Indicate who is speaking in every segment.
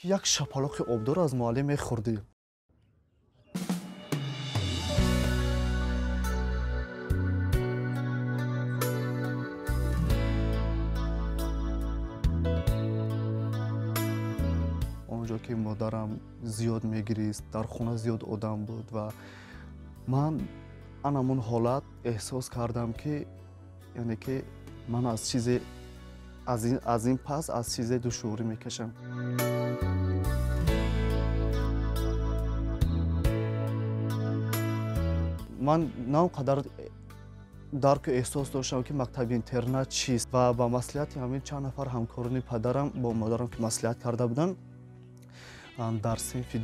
Speaker 1: Ки як шапалоқи обдор аз муаллим мехӯрдӣ. Онҷо ки модарам зиёд мегирист, дар хона зиёд одам буд ва ман анамун ҳолат эҳсос кардам, ки яъне ки ман аз чизе аз ин пас аз чизе душворӣ мекашам. Ман на он қадар дарку эҳсос доштам, ки мактаби интернат чист, ва ба маслиҳати ҳамин чанд нафар ҳамкорони падарам бо модарам, ки маслиҳат карда буданд, дар синфи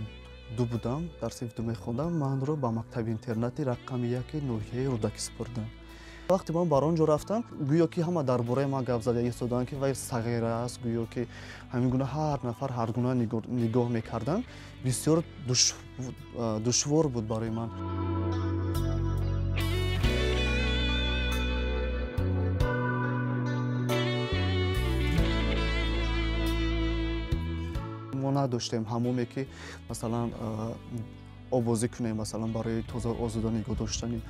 Speaker 1: ду будам, дар синфи ду мехондам, манро ба мактаби интернати рақами яки ноҳияи Рӯдакӣ супурданд. Вақте ман бар он ҷо рафтам, гӯё ки ҳама дар бораи ман гап зада истоданд, ки вай сағира аст, гӯё ки ҳамин гуна ҳар нафар ҳар гуна нигоҳ мекарданд. Бисёр душвор буд барои ман. Мо надоштем ҳамоме, ки масалан обозӣ кунем, масалан барои тоза озода нигоҳ доштани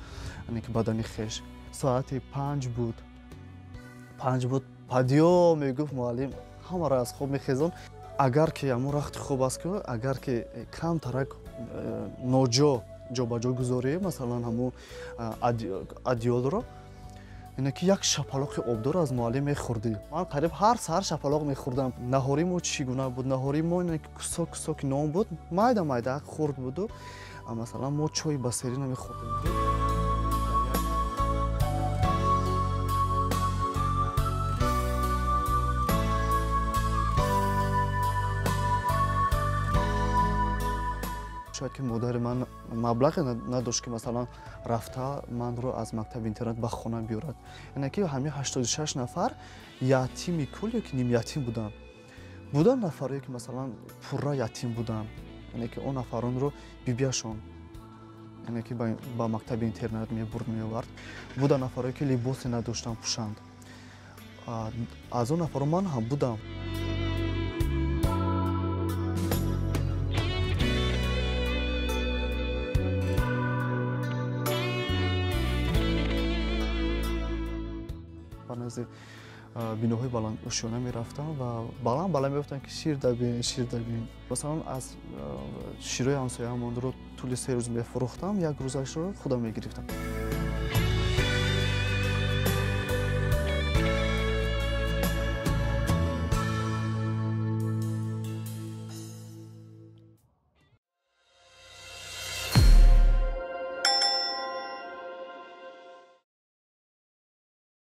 Speaker 1: ки бадани хеш. Соати 5 буд, 5 буд, падиё мегуфт муаллим, ҳамаро аз хоб мехезон. Агар ки ҳамон рахти хоб аст, ки агар ки камтарак ноҷо ҷобаҷо гузорӣ, масалан ҳамон адёлро, ине ки як шапалоқи обдор аз муаллим мехӯрдӣ. Ман қариб ҳар саҳар шапалоқ мехӯрдам. Наҳори мо чӣ гуна буд? Наҳори мо ине ки кусок кусоки нон буд, майда майда хурд буду, масалан мо чойи басерӣ намехӯрдем. Шояд ки модари ман маблағе надошт, ки масалан рафта манро аз мактаби интернат ба хона биёрад. Яъне ки ҳамин 86 нафар ятими кул ё ки нимятим буданд. Буданд нафарое, ки масалан пурра ятим буданд, яъне ки он нафаронро бибиашон, яъне ки ба мактаби интернат мебурд, меовард. Буданд нафарое, ки либосе надоштанд пӯшанд. Аз он нафарон ман ҳам будам. Ба назди биноҳои баландошёна мерафтам ва баланд баланд мегуфтам, ки шир дабин, шир дабин. Масалан аз широи ҳамсояамонро тӯли 3 рӯз мефурӯхтам, як рӯзашро худам мегирифтам.